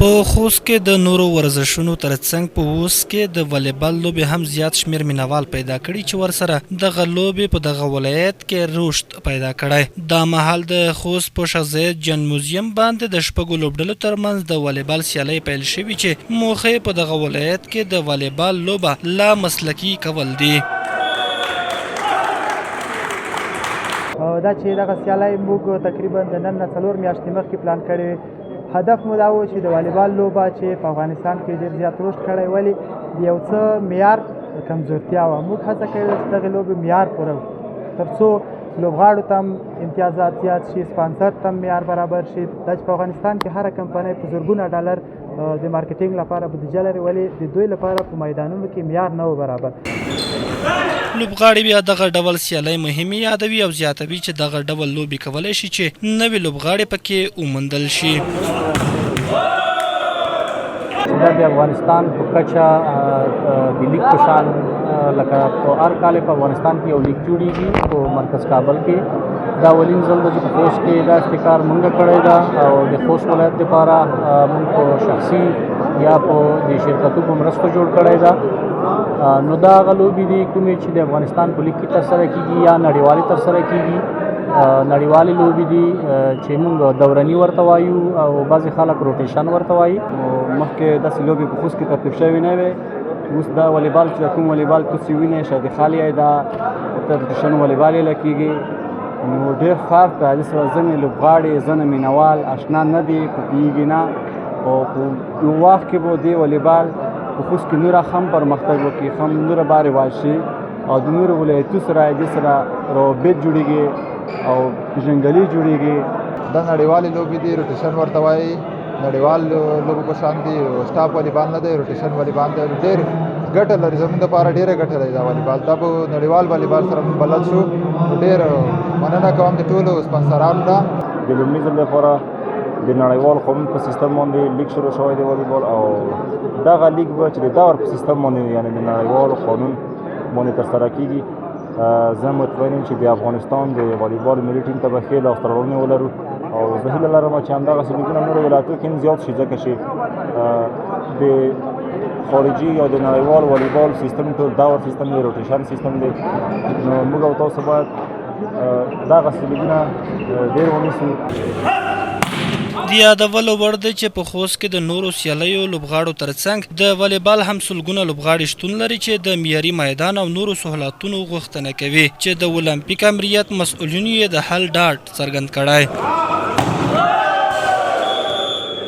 په خوست کې د نورو ورزشونو ترڅنګ په اوس کې د والیبال لوبې هم زیات شمېر مینوال پیدا کړي چې ورسره دغه لوبې په دغه ولایت کې رشد پیدا کړی. دا مهال د خوست په شاه زید جن موزیم باندې د شپږو لوبډلو ترمنځ د والیبال سیالۍ پیل شوي چې موخه یې په دغه ولایت کې د والیبال لوبه لا مسلکي کول دي. دا چې دغه سیالۍ موږ تقریبا د نن نه 4 میاشتې مخکې پلان کړې وې. هدف مو دا و چې د والیبال لوبه چې په افغانستان کې ډېر زیات رشد کړی، ولې د یو څه معیار کمزورتیا وه، موږ هڅه کړې چې دغې لوبې معیار پوره کړو تر څو لوبغاړو ته هم امتیازات زیات شي، سپانسر ته هم معیار برابر شي. دا چې په افغانستان کې هره کمپنۍ په زرګونه ډالر د مارکیټینګ لپاره بودیجه لري، ولې د دوی لپاره په میدانونو کې معیار نه و برابر. لوبغاړي بیا دغه ډول سیالۍ مهمې یادوي او زیاتوي چې دغه ډول لوبې کولای شي چې نوي لوبغاړي پکې وموندل شي. دا د افغانستان په کچه د لیګ په شان، لکه په هر کال په افغانستان کې یو لیګ جوړیږي، په مرکز کابل کې دا اولین ځل ده چې په خوست کې دا ابتکار مونږ کړی ده او د خوست ولایت لپاره مونږ په شخصي یا په د شرکتو په مرستو جوړ کړی ده. نو دا هغه لوبې دي کومې چې د افغانستان په لیګ کې ترسره کیږي یا نړیوالې ترسره کیږي. نړیوالې لوبې دي چې مونږ دورني ورته وایو او بعضې خلک rotation ورته وایي. مخکې داسې لوبې په خوست کې ترتیب شوې نه وې. اوس دا والیبال چې کوم والیبال تاسو وینئ، شادي خال یې دا rotation والیبال یې لکېږي، نو ډېر فرق دی. داسې ځینې لوبغاړي، ځینې مینوال اشنا نه دي، پوهېږي نه، او په یو وخت کې به دې والیبال په خوست کې نوره هم پرمختګ وکړي، هم نوره به رواج شي او د نورو ولایتو سره دې سره روابط جوړېږي او پېژندګلوي جوړېږي. دا نړیوالې لوبې دي، rotation ورته وایي، نړیوال لوبو په شان دي. سټاپ والیبال نه دی، rotation والیبال دی. ډېر ګټه لري، زموږ دپاره ډېره ګټه لري دا والیبال. دا به نړیوال والیبال سره موږ بلد شو. ډېر مننه کوم د ټولو سپانسرانو نه. د لومړي ځل لپاره د نړیوال قانون په سیستم باندې لیګ شروع شوی دی والیبال، او دغه لیګ به چې د دور په سیستم باندې، یعنې د نړیوال قانون باندې ترسره کیږي، زه مطمئن یم چې د افغانستان د والیبال ملي ټیم ته به ښې لاسته راوړنې ولرو، او زه هیله لرم چې همدغسې لیګونه نورو ولایتو کې هم زیات شي، ځکه چې د خارجي یا د نړیوال والیبال سیستم ټول دور سیستم دی، rotation سیستم دی. نو موږ او تاسو باید دغسې لیګونه ډېر ونیسو. د یادولو وړ دی چې په خوست کې د نورو سیالیو لوبغاړو ترڅنګ د والیبال هم سلګونه لوبغاړي شتون لري چې د معیاري میدان او نورو سهولتونو غوښتنه کوي چې د المپیک امریت مسؤلینو یې د حل ډاډ څرګند کړی.